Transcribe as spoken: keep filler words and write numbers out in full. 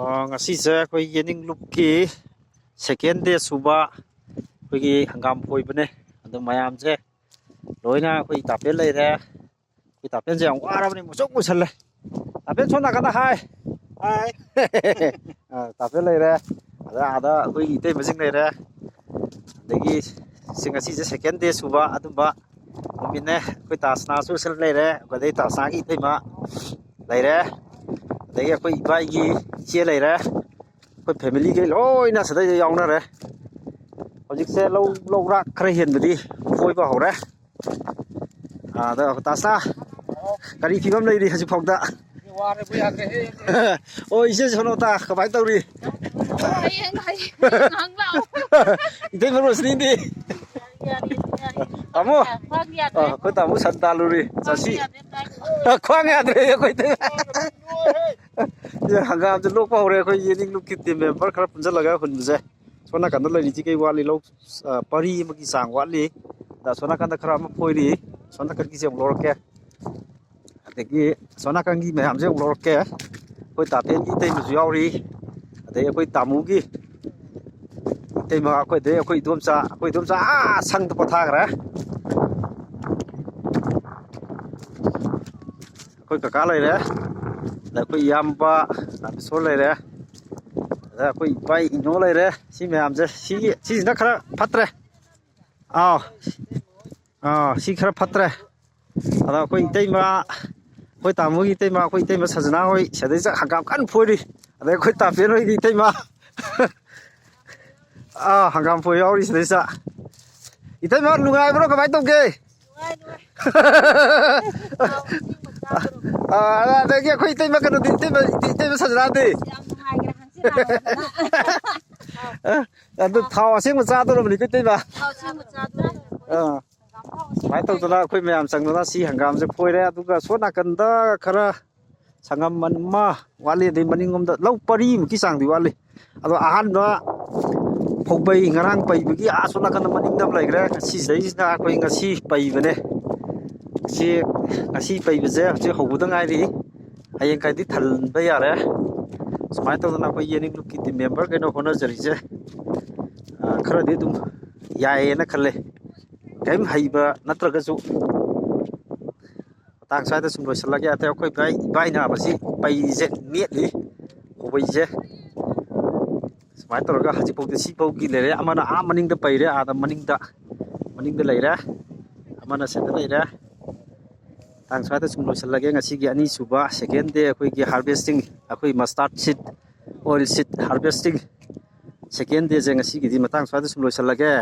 ꯑ, ꯉꯁꯤꯁꯦ ꯑꯩꯈꯣꯏ ꯌꯦꯅꯤꯡ ꯂꯨꯞꯀꯤ second day ꯁꯨꯕ ꯑꯩꯈꯣꯏꯒꯤ ꯍꯪꯒꯥꯝ ꯐꯣꯏꯕꯅꯦ꯫ ꯑꯗꯣ ꯃꯌꯥꯝꯁꯦ ꯂꯣꯏꯅ ꯑꯩꯈꯣꯏ ꯇꯥꯄꯦꯜ ꯂꯩꯔꯦ, ꯑꯩꯈꯣꯏ ꯇꯥꯄꯦꯜꯁꯦ ꯌꯥꯝ ꯋꯥꯔꯕꯅꯤ, ꯃꯨꯁꯨꯛ ꯃꯨꯁꯜꯂꯦ꯫ ꯇꯥꯄꯦꯜ ꯁꯣꯝ ꯅꯥꯀꯟꯗ ꯍꯥꯏ꯫ ꯍꯥꯏ꯫ ꯑ, ꯇꯥꯄꯦꯜ ꯂꯩꯔꯦ꯫ ꯑꯗ, ꯑꯥꯗ ꯑꯩꯈꯣꯏꯒꯤ ꯏꯇꯩꯃꯁꯤꯡ ꯂꯩꯔꯦ꯫ ꯑꯗꯒꯤ ꯁꯤ ꯉꯁꯤꯁꯦ second day ꯁꯨꯕ ꯑꯗꯨꯝꯕ ꯅꯨꯃꯤꯠꯅꯦ꯫ ꯑꯩꯈꯣꯏ ꯇꯥꯁꯅꯥꯁꯨ ꯁꯤꯗ ꯂꯩꯔꯦ꯫ ꯑꯗꯩ ꯇꯥꯁꯅꯥꯒꯤ ꯏꯇꯩꯃ ꯂꯩꯔꯦ꯫ ꯑꯗꯒꯤ ꯑꯩꯈꯣꯏ ꯏꯕꯥꯏꯒꯤ ꯏꯆꯦ ꯂꯩꯔꯦ꯫ ꯑꯩꯈꯣꯏ family ꯈꯩ ꯂꯣꯏꯅ ꯁꯤꯗꯩꯗ ꯌꯥꯎꯅꯔꯦ꯫ ꯍꯧꯖꯤꯛꯁꯦ ꯂꯧ, ꯂꯧꯔꯥꯛ ꯈꯔ ꯍꯦꯟꯕꯗꯤ ꯐꯣꯏꯕ ꯍꯧꯔꯦ꯫ ꯑꯥ, ꯑꯗꯣ ꯇꯥꯁꯅꯥ, ꯀꯔꯤ ꯐꯤꯕꯝ ꯂꯩꯔꯤ ꯍꯧꯖꯤꯛ ꯐꯥꯎꯗ? ꯋꯥꯔꯦꯕꯨ ꯌꯥꯗ꯭ꯔꯦꯍꯦ꯫ ꯑꯣ, ꯏꯆꯦ ꯁꯣꯅꯣꯇꯥ, ꯀꯃꯥꯏꯅ ꯇꯧꯔꯤ? ꯍꯌꯦꯡ, ꯍꯌꯦꯡ ꯉꯥꯏꯍꯥꯛ ꯂꯥꯛꯑꯣ꯫ ꯏꯇꯩꯃ ꯔꯣꯁꯅꯤꯗꯤ? ꯌꯥꯔꯦ, ꯌꯥꯔꯦ꯫ ꯇꯥꯃꯣ? ꯈ꯭ꯋꯥꯡ ꯌꯥꯗ꯭ꯔꯦ꯫ ꯑ, ꯑꯩꯈꯣꯏ ꯇꯥꯃꯣ ꯁꯟ ꯇꯥꯜꯂꯨꯔꯤ꯫ ꯈ꯭ꯋꯥꯡ ꯆꯠꯁꯤ꯫ ꯌꯥꯗ꯭ꯔꯦ, ꯇꯥꯏ꯫ ꯑ, ꯈ꯭ꯋꯥꯡ ꯌꯥꯗ꯭ꯔꯦ ꯑꯩꯈꯣꯏ ꯏꯇꯩꯃ꯫ ꯁꯤ ꯍꯪꯒꯥꯝꯁꯦ ꯂꯣꯛꯄ ꯍꯧꯔꯦ꯫ ꯑꯩꯈꯣꯏ ꯌꯦꯅꯤꯡ ꯂꯨꯞꯀꯤ team member ꯈꯔ ꯄꯨꯟꯁꯤꯜꯂꯒ ꯍꯨꯟꯕꯁꯦ꯫ ꯁꯣꯝ ꯅꯥꯀꯟꯗ ꯂꯩꯔꯤꯁꯤ ꯀꯩ ꯋꯥꯠꯂꯤ? ꯂꯧ, ꯑ, ꯄꯔꯤ ꯑꯃꯒꯤ ꯆꯥꯡ ꯋꯥꯠꯂꯤ꯫ ꯑꯗ ꯑꯁꯣꯝ ꯅꯥꯀꯟꯗ ꯈꯔ ꯑꯃ ꯐꯣꯏꯔꯤ꯫ ꯑꯁꯣꯝ ꯅꯥꯀꯟꯒꯤꯁꯦ ꯑꯃꯨꯛ ꯂꯧꯔꯛꯀꯦ꯫ ꯑꯗꯒꯤ ꯑꯁꯣꯝ ꯅꯥꯀꯟꯒꯤ ꯃꯌꯥꯝꯁꯦ ꯑꯃꯨꯛ ꯂꯧꯔꯛꯀꯦ꯫ ꯑꯩꯈꯣꯏ ꯇꯥꯇꯦꯟꯒꯤ ꯏꯇꯩꯃꯁꯨ ꯌꯥꯎꯔꯤ꯫ ꯑꯗꯩ ꯑꯩꯈꯣꯏ ꯇꯥꯃꯨꯒꯤ ꯏꯇꯩꯃ, ꯑꯩꯈꯣꯏꯗꯩ ꯑꯩꯈꯣꯏ ꯏꯗꯣꯝꯆꯥ, ꯑꯩꯈꯣꯏ ꯏꯗꯣꯝꯆꯥ ꯑꯥ ꯁꯪꯗ ꯄꯣꯊꯥꯈ꯭ꯔꯦ꯫ ꯑꯩꯈꯣꯏ ꯀꯀꯥ ꯂꯩꯔꯦ, ꯑꯗ ꯑꯩꯈꯣꯏ ꯏꯌꯥꯝꯕ ꯅꯥꯄꯤꯁꯣꯔ ꯂꯩꯔꯦ, ꯑꯗ ꯑꯩꯈꯣꯏ ꯏꯄꯥ ꯏꯅꯣ ꯂꯩꯔꯦ꯫ ꯁꯤ ꯃꯌꯥꯝꯁꯦ, ꯁꯤꯒꯤ, ꯁꯤꯁꯤꯅ ꯈꯔ ꯐꯠꯇ꯭ꯔꯦ꯫ ꯑꯥꯎ, ꯑꯥ, ꯁꯤ ꯈꯔ ꯐꯠꯇ꯭ꯔꯦ꯫ ꯑꯗ ꯑꯩꯈꯣꯏ ꯏꯇꯩꯃ, ꯑꯩꯈꯣꯏ ꯇꯥꯃꯣꯒꯤ ꯏꯇꯩꯃ, ꯑꯩꯈꯣꯏ ꯏꯇꯩꯃ ꯁꯖꯅꯥ ꯍꯣꯏ ꯁꯤꯗꯩꯁꯤꯗ ꯍꯪꯒꯥꯝ ꯀꯟꯅ ꯐꯣꯏꯔꯤ꯫ ꯑꯗꯩ ꯑꯩꯈꯣꯏ ꯇꯥꯄꯦꯟ ꯍꯣꯏꯒꯤ ꯏꯇꯩꯃ, ꯑꯥ, ꯍꯪꯒꯥꯝ ꯐꯣꯏ ꯌꯥꯎꯔꯤ ꯁꯤꯗꯩꯁꯤꯗ꯫ ꯏꯇꯩꯃ, ꯅꯨꯡꯉꯥꯏꯕ꯭ꯔꯣ? ꯀꯃꯥꯏꯅ ꯇꯧꯒꯦ? ꯅꯨꯡꯉꯥꯏ, ꯅꯨꯡꯉꯥꯏ꯫ ꯑꯥ, ꯑꯗꯒꯤ ꯑꯩꯈꯣꯏ ꯏꯇꯩꯃ ꯀꯩꯅꯣꯗꯤ, ꯏꯇꯩꯃ, ꯏꯇꯩꯃ ꯁꯖꯅꯥꯗꯤ? ꯌꯥꯝ ꯅꯨꯡꯉꯥꯏꯈ꯭ꯔꯦ, ꯍꯪꯆꯤꯠ ꯂꯥꯡꯕꯗꯅ꯫ ꯑꯗꯨ ꯊꯥꯎ ꯑꯁꯦꯡꯕ ꯆꯥꯗꯧꯔꯕꯅꯤꯀꯣ, ꯏꯇꯩꯃ? ꯊꯥꯎ ꯑꯁꯦꯡꯕ ꯆꯥꯗꯣꯔꯦ꯫ ꯑꯥ꯫ ꯁꯨꯃꯥꯏꯅ ꯇꯧꯗꯅ ꯑꯩꯈꯣꯏ ꯃꯌꯥꯝ ꯆꯪꯗꯅ ꯁꯤ ꯍꯪꯒꯥꯝꯁꯦ ꯐꯣꯏꯔꯦ, ꯑꯗꯨꯒ ꯁꯣꯝ ꯅꯥꯀꯟꯗ ꯈꯔ ꯁꯪꯉꯝ ꯑꯃ ꯋꯥꯠꯂꯤ, ꯑꯗꯩ ꯃꯅꯤꯡꯂꯣꯝꯗ ꯂꯧ ꯄꯔꯤꯃꯨꯛꯀꯤ ꯆꯥꯡꯗꯤ ꯋꯥꯠꯂꯤ꯫ ꯑꯗꯣ ꯑꯍꯥꯟꯕ ꯐꯧꯕꯩ ꯉꯔꯥꯡ ꯄꯩꯕꯒꯤ ꯑꯥ ꯁꯣꯝ ꯅꯥꯀꯟꯗ ꯃꯅꯤꯡꯗ ꯑꯃ ꯂꯩꯈ꯭ꯔꯦ꯫ ꯉꯁꯤꯁꯤꯗꯩꯁꯤꯗ ꯑꯩꯈꯣꯏ ꯉꯁꯤ ꯄꯩꯕꯅꯦ꯫ ꯁꯤ ꯉꯁꯤ ꯄꯩꯕꯁꯦ ꯍꯧꯖꯤꯛ ꯍꯧꯕꯗ ꯉꯥꯏꯔꯤ꯫ ꯍꯌꯦꯡ ꯀꯥꯏꯗꯤ ꯊꯜꯕ ꯌꯥꯔꯦ꯫ ꯁꯨꯃꯥꯏꯅ ꯇꯧꯗꯅ ꯑꯩꯈꯣꯏ ꯌꯦꯅꯤꯡ ꯂꯨꯞꯀꯤ ꯇꯤꯝ ꯃꯦꯝꯕꯔꯈꯩꯅ ꯍꯣꯠꯅꯖꯔꯤꯁꯦ, ꯑ, ꯈꯔꯗꯤ ꯑꯗꯨꯝ ꯌꯥꯏꯌꯦꯅ ꯈꯜꯂꯦ꯫ ꯀꯔꯤꯝ ꯍꯩꯕ ꯅꯠꯇ꯭ꯔꯒꯁꯨ ꯃꯇꯥꯡ ꯁ꯭ꯋꯥꯏꯗ ꯁꯨꯝ ꯂꯣꯏꯁꯤꯜꯂꯒꯦ꯫ ꯑꯇꯩ ꯑꯩꯈꯣꯏ ꯏꯕꯥꯏ, ꯏꯕꯥꯏꯅ ꯃꯁꯤ ꯄꯩꯁꯦ ꯅꯦꯠꯂꯤ, ꯈꯣꯕꯩꯁꯦ꯫ ꯁꯨꯃꯥꯏꯅ ꯇꯧꯔꯒ ꯍꯧꯖꯤꯛꯐꯥꯎꯗꯤ ꯁꯤꯐꯥꯎꯒꯤ ꯂꯩꯔꯦ꯫ ꯑꯃꯅ ꯑꯥ ꯃꯅꯤꯡꯗ ꯄꯩꯔꯦ, ꯑꯥꯗ ꯃꯅꯤꯡꯗ, ꯃꯅꯤꯡꯗ ꯂꯩꯔꯦ, ꯑꯃꯅ ꯁꯤꯗ ꯂꯩꯔꯦ꯫ ꯃꯇꯥꯡ ꯁ꯭ꯋꯥꯏꯗ ꯁꯨꯝ ꯂꯣꯏꯁꯤꯜꯂꯒꯦ꯫ ꯉꯁꯤꯒꯤ ꯑꯅꯤꯁꯨꯕ, second day ꯑꯩꯈꯣꯏꯒꯤ harvesting, ꯑꯩꯈꯣꯏ mustard seed, oil seed harvesting second dayꯁꯦ ꯉꯁꯤꯒꯤꯗꯤ ꯃꯇꯥꯡ ꯁ꯭ꯋꯥꯏꯗ ꯁꯨꯝ ꯂꯣꯏꯁꯤꯜꯂꯒꯦ꯫